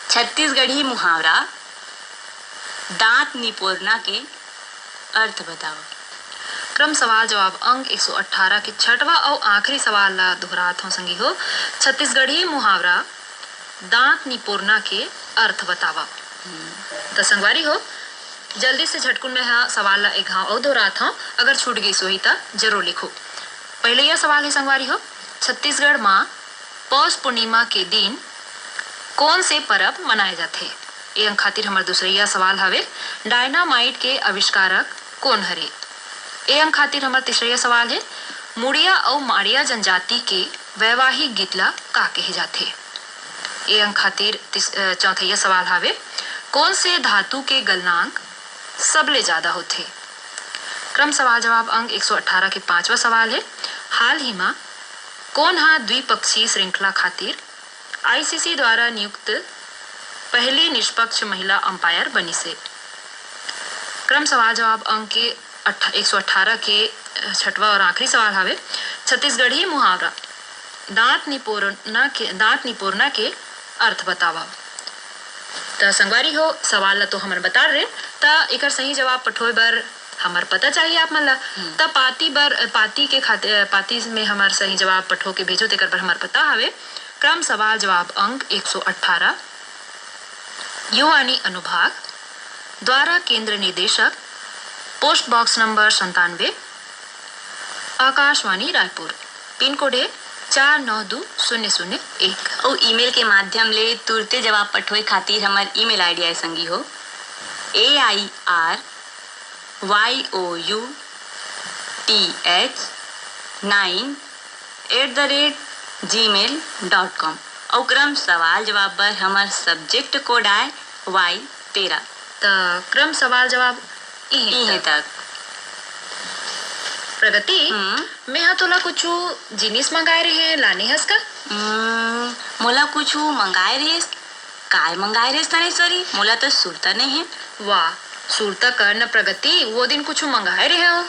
छत्तीसगढ़ी मुहावरा दांत निपोरना के अर्थ बताओ। क्रम सवाल जवाब अंक एक सौ अट्ठारह के छठवां अउ आखिरी सवाल ला दोहरात हौं संगी हो। छत्तीसगढ़ी मुहावरा दांत निपोरना के अर्थ बतावा। त संगवारी हो, जल्दी से झटकुन में ह सवाल ला एक घाव अउ दोहरात हव, अगर छूट गइस होही त जरूर लिखो। पहिलइया सवाल हे संगवारी हो, छत्तीसगढ़ मा पौष पूर्णिमा के दिन कोन से परब मनाए जाथे? ए अंक खातिर हमर दूसरइया सवाल हवे, डायनामाइट के आविष्कारक कोन हरे? ए अंक खातिर हमर तीसरइया सवाल हे, मुड़िया अउ माड़िया जनजाति के वैवाहिक गीत ला का कहे जाथे? ए अंक खातिर तीस-, अ, चौथइया सवाल हावे, कोन से धातु के गलनांक सबले जादा होथे? क्रम सवाल जवाब अंक एक सौ अठारह के पांचवा सवाल हे, हाल ही मा कोन ह द्विपक्षीय श्रृंखला खातिर आईसीसी द्वारा नियुक्त पहली निष्पक्ष महिला अंपायर बनिस हे? क्रम सवाल जवाब अंक के अट्ठा-, एक सौ अठारह के छठवा और आखिरी सवाल हवे, छत्तीसगढ़ी मुहावरा दांत निपोरना के, दांत निपोरना के अर्थ बतावा। त संगवारी हो, सवाल ला तो हमन बता रहे, त एकर सही जवाब पठोए बर हमर पता चाहिए आप मन ला। हम्म। त पाती बर, पाती के खाते, पाती में हमर सही जवाब पठो के भेजो, तेकर बर हमर पता हवे क्रम सवाल जवाब अंक एक सौ अठारह, युवानी अनुभाग, द्वारा केंद्र निदेशक, पोस्ट बॉक्स नंबर संतानवे, आकाशवाणी रायपुर, पिन कोड हे चार नौ दू शून्य शून्य एक। अउ ईमेल के माध्यम ले तुरते जवाब पठोए खातिर हमर ईमेल आईडी आए संगी हो, A I R Y O U T H nine eight the rate gmail dot com. अउ क्रम सवाल जवाब बर हमर सब्जेक्ट कोड आय वाई तेरह। त क्रम सवाल जवाब इहें इहें तक। तक। प्रगति, हम्म। मैं हा तोला कुछु जिनिस मंगाए रहे, लाने हस का? हम्म, मोला कुछु मंगाए रहिस। काय मंगाए रहिस तनेश्वरी? मोला तो सुरता नइ हे। वाह, सुरता कर न प्रगति, वो दिन कुछु मंगाए रहे हो।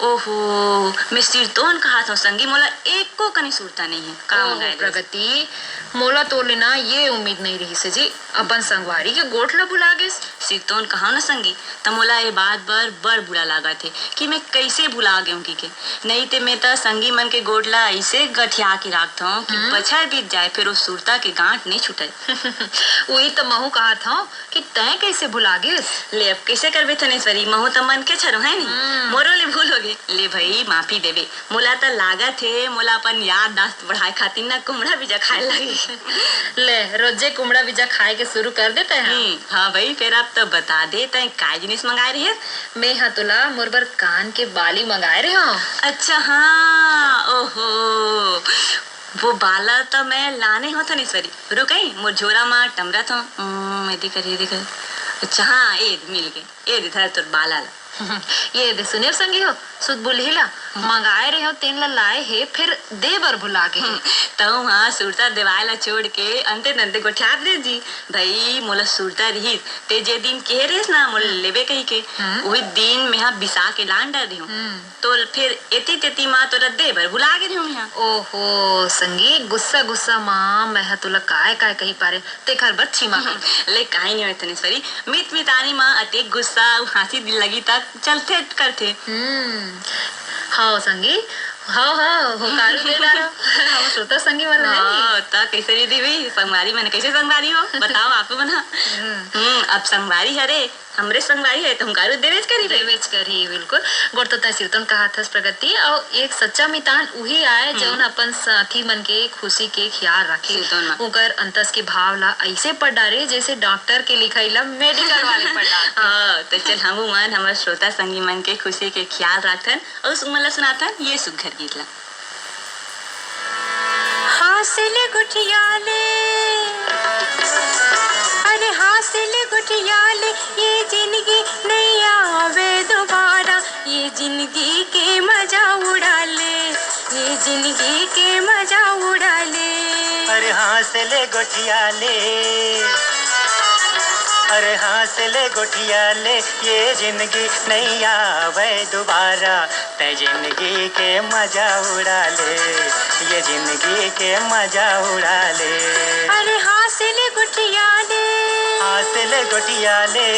ओहो, मैं सिरतोन कहात हव संगी, मोला एको कनी सुरता नइ हे। का ओहो, मंगाए रहिस? प्रगति, मोला तोर ले ना ये उम्मीद नइ रहिस हे जी, अपन संगवारी के गोठ ला भुला गेस। सिरतोन कहाव न संगी, त मोला ए बात बर बड़ बुरा लागत हे कि मैं कइसे भुला गेंव कहिके। नइ ते मैं त संगी मन के गोठ ला अइसे गठिया के राखथंव कि हम्म। बछर बीत जाए, फेर ओ सुरता के गांठ नइ छूटय। उही त महूं कहत हंव कि तैं कइसे भुला गेस? ले, अब कइसे करबे थनेश्वरी, महूं त मनखेच हरंव, है नी? हम्म। मोरो ले भूल होगे। ले भई, माफी देबे। मोला त लागत हे, मोला अपन याददाश्त बढ़ाए खातिर ना कुमड़ा बीजा खाए लागी। ले, रोजे कुमड़ा बीजा खाए के शुरू कर दे तैं हा। हम्म, हाँ भई, फेर अब तो बता दे, तैं काय जिनिस मंगाए रहे? मैं हा तोला मोर बर कान के बाली मंगाए रहे हंव। अच्छा, हाँ, ओहो, वो बाला तो मैं लाने हंव थनेश्वरी। रुकई, मोर झोरा मा टमरत हंव। हम्म, एदे कर, एदे कर। अच्छा, हाँ, ए, मिल गे। ए दे, धर तोर बाला ला। ये दे, सुने संगी हो, सुध बुलही ला, हम्म। मंगाए रहे हो, तेन ला लाए हे, फिर दे बर भुला गे। हम्म, तहूं हा सुरता देवाय ला छोड़ के अंते तंते गोठियात रहे जी। भई, मोला सुरता रहिस, ते जे दिन कहे रहिस ना, मोला हम्म। लेबे कहिके, हम्म। उही दिन मेहा बिसा के लान डर रहे हूँ। हम्म। तो फिर एती तेती मा तोला दे बर भुला गे रहे हूँ मेहा। ओहो, संगी, गुस्सा गुस्सा मा मेहा तोला काय काय कही पारे। तेखर बर क्षमा कर। ले, काहे नहीं होय थनेश्वरी, मित मितानी मा अतेक गुस्सा अउ हाँसी दिल लगी तक चलथे करथे। हम्म, हव संगी, हव, हव, हुंकारू दे डारो। हम श्रोता संगी मन है नी। हाँ, त कइसे नहीं देवी, संगवारी मन कइसे संगवारी हो, बताओ आप मन हा। हम्म। हम्म, अब संगवारी हरे, हमरे संगवारी हे, त हुंकारू देवेच करही रे। देवेच करही, बिल्कुल। गोठ तो तैं सिरतोन कहाथस प्रगति, अउ एक सच्चा मितान उही आय, हम्म। जउन अपन साथी मन के खुशी के खियाल राखे। सिरतोन मा। उंकर अंतस के भाव ला अइसे पढ़ डारे, जइसे डॉक्टर के लिखई ला मेडिकल वाले पढ़ डारथे। हाँ, त चल हमू मन हमर श्रोता संगी मन के खुशी के खियाल राखथन, अउ उमन ला सुनाथन ये सुग्घर गीत ला। हाँस ले गुठिया ले, अरे हाँस ले गुठिया ले, ये जिनगी नइ आवय दोबारा, ये जिनगी के मजा उड़ा ले, ये जिनगी के मजा उड़ा ले। अरे हाँस ले गोठिया ले, अरे हाँस ले गोठिया ले, ये जिनगी नइ आवय दोबारा, तैं जिनगी के मजा उड़ा ले, ये जिनगी के मजा उड़ा ले। अरे हाँस ले गोठिया ले, हाँस ले गोठिया ले।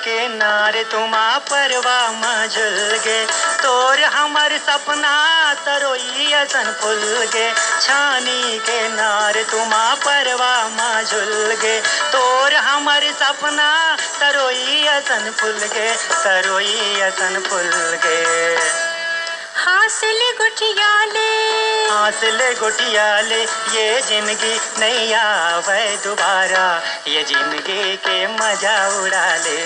के नार तुमा परवा म झुल गे, तोर हमर सपना तरोई असन फुल गे। छानी के नार तुमा परवा म झुल गे, तोर हमर सपना तरोई असन फुल गे, तरोई असन फुल गे। हाँस ले गोठिया ले। हाँस ले गोठिया ले, ये जिनगी नइ आवय दुबारा, ये जिनगी के मजा उड़ा ले,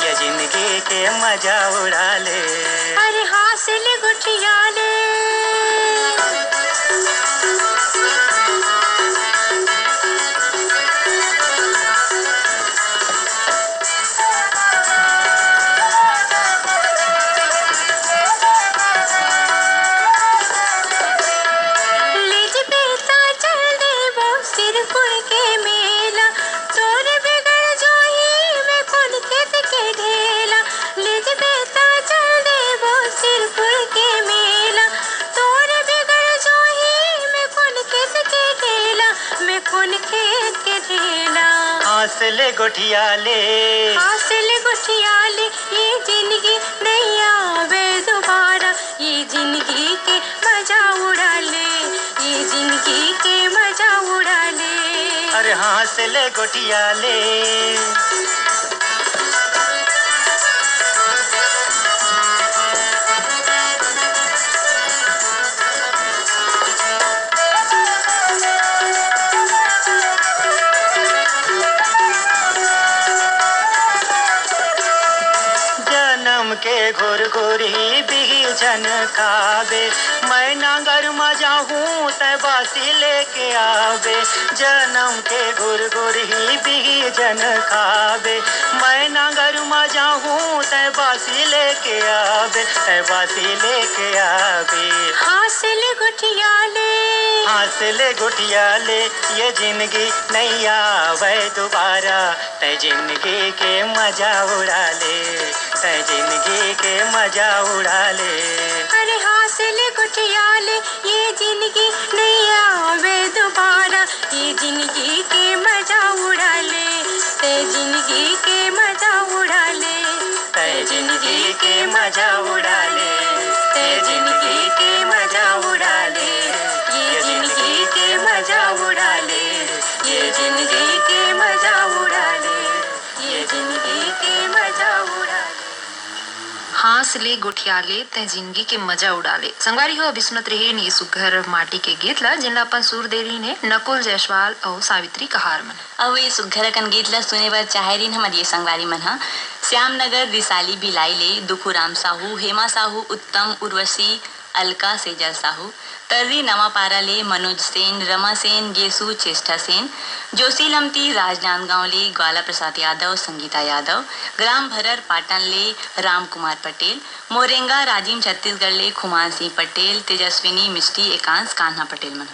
ये जिनगी के मजा उड़ा ले। अरे हाँस ले गोठिया ले। ले जबे त चल देबो सिरपुर के मेला, तोर बगैर जोही में कोन खेत के ढेला। ले जबे त चल देबो सिरपुर के मेला, तोर बगैर जोही में कोन खेत के ढेला, में कोन खेत के ढेला। हाँस ले गोठिया ले। हाँस ले गोठिया ले, ये जिनगी नइ आवय दुबारा, ये जिनगी के मजा उड़ा ले, ये जिनगी के मजा उड़ा ले। अरे हाँस ले गोठिया ले। जनम के घुरघुरी बिही झन खाबे, मैं नांगर म जाहूँ तै बासी लेके आबे। जनम के घुरघुरी बिही झन खाबे, मैं नांगर म जाहूँ तै बासी लेके आबे, तै बासी लेके आबे। हाँस ले गोठिया ले। हाँस ले गोठिया ले, ये जिनगी नइ आवय दुबारा, तै जिनगी के मजा उड़ा ले, तै जिनगी के मजा उड़ा ले। अरे हाँस ले गोठिया ले, ये जिनगी नइ आवय दुबारा, ये जिनगी के मजा उड़ा ले, तै जिनगी के मजा उड़ा ले। तै जिनगी के मजा उड़ा ले, तै जिनगी के मजा उड़ा ले, ये जिनगी के मजा उड़ा ले, ये जिनगी के मजा उड़ा ले, ये जिनगी के मजा उड़ा ले। हाँस ले गोठिया ले, तै जिनगी के मजा उड़ा ले। संगवारी हो, अभी सुनत रहिन ये सुग्घर माटी के गीत ला, जेन ला अपन सुर दे रहिन हे नकुल जायसवाल अउ सावित्री कहार मन। अउ ये सुग्घर अकन गीत ला सुने बर चाहे रहिन हमर ये संगवारी मन ह श्याम नगर, रिसाली भिलाई ले दुखुराम साहू, हेमा साहू, उत्तम, उर्वशी, अलका, सेजल साहू, तर्री नवापारा ले मनोज सेन, रमा सेन, गेसु, चेष्टा सेन, जोशी लमती, राजनांदगांव ले ग्वाला प्रसाद यादव, संगीता यादव, ग्राम भरर पाटन ले राम कुमार पटेल, मोरेंगा राजिम छत्तीसगढ़ ले खुमान सिंह पटेल, तेजस्विनी मिष्टी, एकांश कान्हा पटेल मन ह।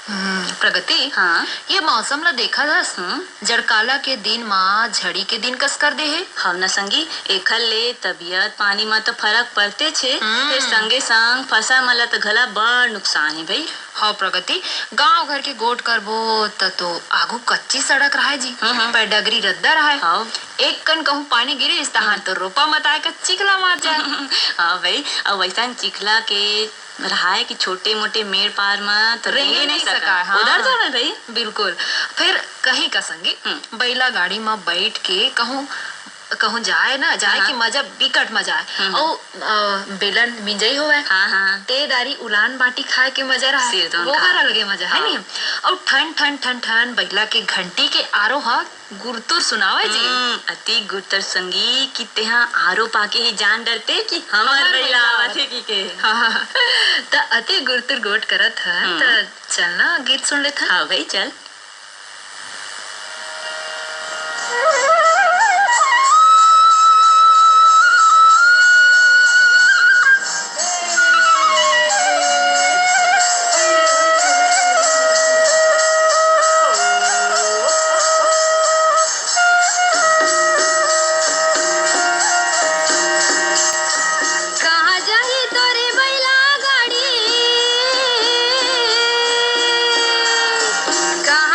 हम्म, प्रगति, हाँ? ये मौसम ला देखत हस? हम्म। जड़काला के दिन मा झड़ी के दिन कस कर दे हे। हव न संगी, एखर ले तबियत पानी मा तो फरक पड़तेच हे, हम्म। फेर संगे संग फसल मन ला तो घला बड़ नुकसान हे भई। हव प्रगति, गांव घर के गोठ करबो त तो आगू कच्ची सड़क रहय जी, हम्म, हम्म। पर डगरी रद्दा रहय। हव। एक कन कहूँ पानी गिरिस तहां हम्म। तो रोपा मताय के चिखला मार जाय। हाँ भई, अउ वैसन चिखला के रहय कि छोटे मोटे मेड़ पार म तो रेंगे रेंगे नइ नइ सकय, सकय, हाँ। उधर जावय भई। बिल्कुल। फेर कहीं का संगी, हम्म। बइला गाड़ी म बइठ के कहूँ, कहूँ जाय ना, जाय हाँ। के मजा बिकट मजा आय। हम्म। अउ, अ, बेलन मिंजई होवय। हाँ, हाँ। ते डारी उलान बाटी खाय के मजा रहय। सिर तो वो उनका। हर अलगे मजा हे हाँ। नी। अउ ठन, ठन, ठन, ठन बइला के घंटी के आरो ह गुरतुर सुनावय जी। हम्म, अति गुरतुर संगी कि तेहा आरो पाके ही जान डरते कि हमर हमर बइला बइला आवत हे कि के। हाँ, हाँ, हाँ। त अति गुरतुर गोठ करत हन, हम्म। त चल ना गीत सुन लेथन। हाँ भई, चल। कहाँ जाही तोरे बैला गाड़ी? कहाँ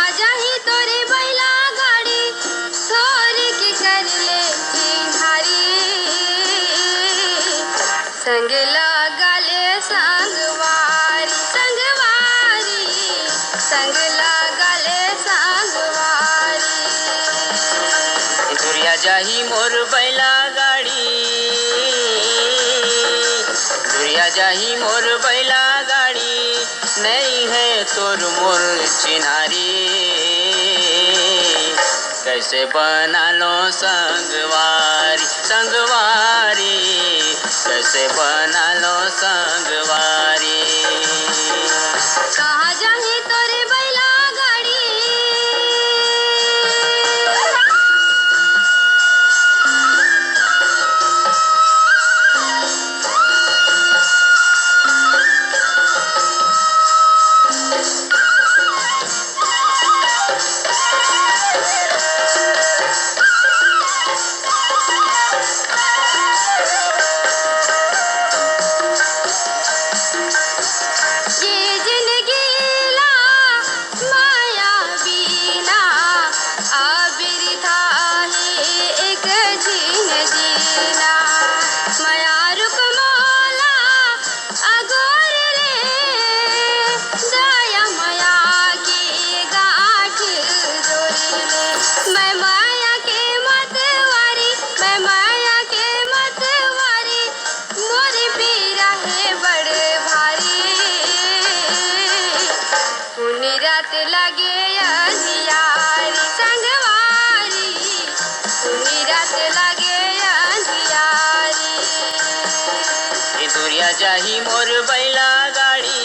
जाही मोर बैला गाड़ी, दुरिया जाही मोर बैला गाड़ी, नइ हे तोर मोर चिन्हारी। कइसे बना लो संगवारी, संगवारी, कइसे बना लो संगवारी। कहाँ जाही तोर बैला गाड़ी? ये जिंदगी ला माया बिना आ बिरथा हे एक झिन जीना। माया रुख मोला अगोर ले, दया माया के गांठ जोर ले। मैं माया के मतवारी, मैं माया के मतवारी, मोर पीरा हे बड़ भारी। सुनी रात लगे अंधियारी संगवारी, सुनी रात लगे अंधियारी। ए दुरिया जाही मोर बैला गाड़ी।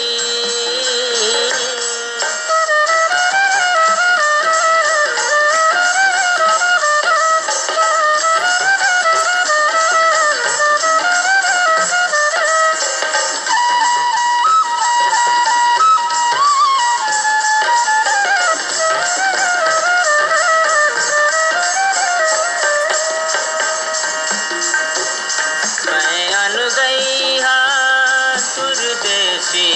मैं अनगई हा सुरदेसी,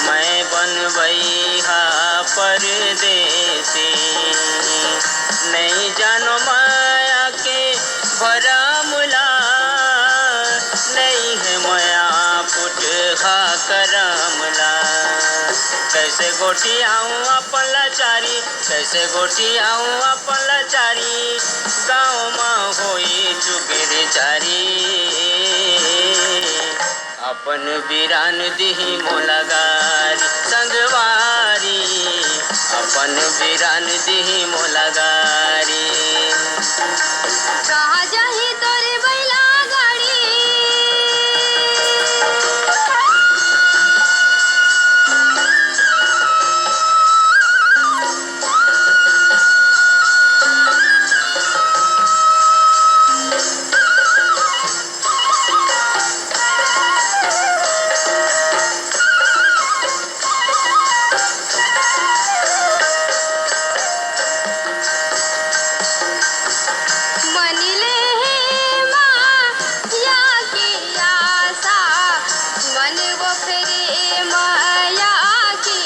मैं बनवई हा परदेसी। नइ जानो माया के भरम ला, नइ हे माया पुटहा करम ला। कइसे गोठियाऊं अपन लाचारी, कइसे गोठियाऊं अपन लाचारी, गाँव म होई चुपेर चारी। अपन बिरान दिही मोला गारी संगवारी, अपन बिरान दिही मोला गारी। कहाँ जाही तोर बैला गाड़ी? मन ले हे माया के आशा, मन वो फेरे माया के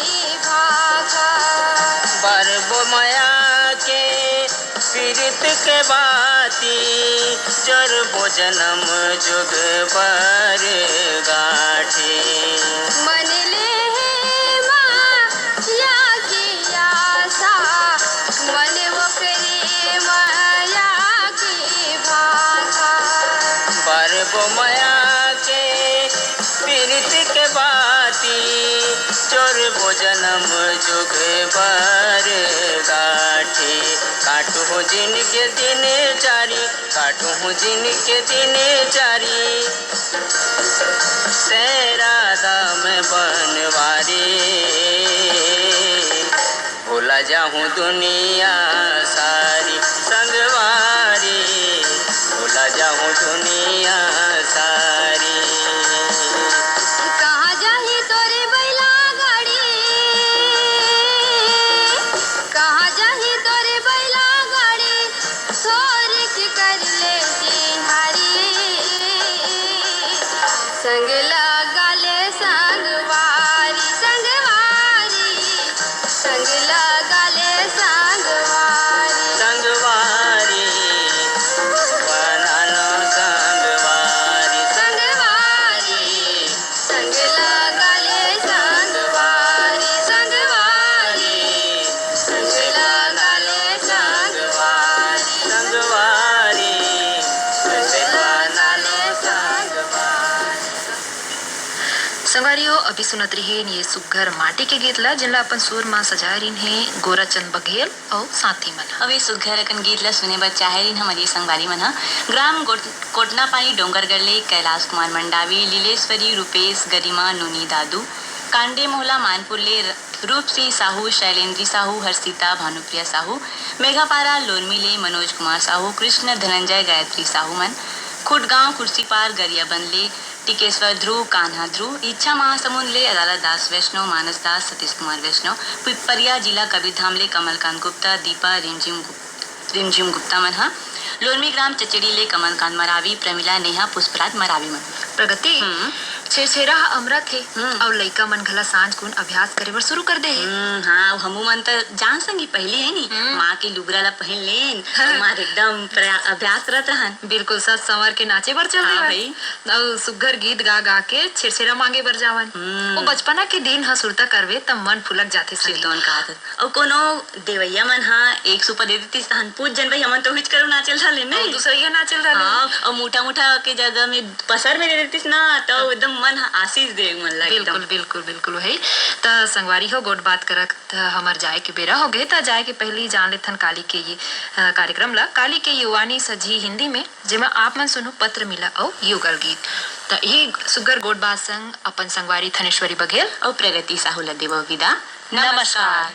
भाखा। बरबो माया के पीरित के बाती, जोरबो जनम जुग बर गांठी। मन ले हे माया के आशा, मन वो फेरे माया के भाखा। बरबो माया के पीरित के बाती, जोरबो जनम जुग बर गांठी। काटहूं जिनके दिन चारी, काटहूं जिनके दिन चारी, तेरा दाम बनवारी। भुला जाहूं दुनिया सारी संगवारी, भुला जाहूं दुनिया सारी। कहाँ जाही तोर बैला गाड़ी, कहाँ जाही तोर बैला गाड़ी, थोरिक कर ले चिन्हारी। संग लगा ले संगवारी, संगवारी, संग लगा ले संगवारी। संगवारी हो, अभी सुनत रहिन ये सुग्घर माटी के गीत ला, जेन ला अपन सुर मा सजाए रहिन हे गोराचंद बघेल अउ साथी मन ह। अभी सुग्घर अकन गीत ला सुने बर चाहे रहिन हमर ये संगवारी मन ह। ग्राम गोट-, कोटनापानी डोंगरगढ़ ले कैलाश कुमार मंडावी, लीलेश्वरी, रूपेश, गरिमा, नोनी, दादू, कांडे मोहला मानपुर ले र-, रूप सिंह साहू, शैलेंद्री साहू, हर्षिता, भानुप्रिया साहू, मेघापारा लोरमी ले मनोज कुमार साहू, कृष्ण धनंजय, गायत्री साहू मन, खुटगांव, कुर्सीपार, गरियाबंद ले टिकेश्वर ध्रुव, कान्हा ध्रुव, इच्छा महासमुंद ले अदालत दास वैष्णव, मानस दास, सतीश कुमार वैष्णव, पिपरिया जिला कबीरधाम ले कमलकांत गुप्ता, दीपा, रिमझिम गुप-, रिमझिम गुप्ता मन ह, लोरमी ग्राम चचेड़ी ले कमलकांत मरावी, प्रमिला, नेहा, पुष्पराज मरावी मन। प्रगति, हम्म। छेरछेरा ह अमरत हे, हम्म। अउ लइका मन घला सांझ कुन अभ्यास करे बर शुरू कर दे हे। हम्म, हाँ, हमू मन त जान संगी पहिली है नी, हम्म। माँ के लुगरा ला पहिन लेन, हाँ। अउ मार एकदम प्रया-, अभ्यास करत रहन। बिल्कुल सज संवर के नाचे बर चल हाँ देवन। भाई। अउ सुग्घर गीत गा गा के छेरछेरा मांगे बर जावन। हम्म। वो बचपना के दिन ह सुरता करबे त मन फुलक जाथे संगी। सिरतोन कहा था। अउ कोनो देवैया मन ह एक सुपा दे देतिस तहन पूछ जन भाई हमन तो उहिच करू नाचल रहले अउ नहीं। दूसरैया नाचल रहले। हाँ, अउ मुठा मुठा के जगह में पसर में दे देतिस ना, तो एकदम मन ह आशीष दे मन ला एकदम। बिल्कुल, बिल्कुल, बिल्कुल वही। त संगवारी हो, गोठ बात करत हमर जाए के बेरा हो गे, त जाए के पहिली जान लेथन काली के ये, अ, कार्यक्रम ला। काली के युवानी सजी हिंदी में, जेमा आप मन सुनहू पत्र मिला अउ युगल गीत। त यही सुग्घर गोठ बात संग अपन संगवारी थनेश्वरी बघेल अउ प्रगति साहू ला देवो विदा। नमस्कार। नमस्कार।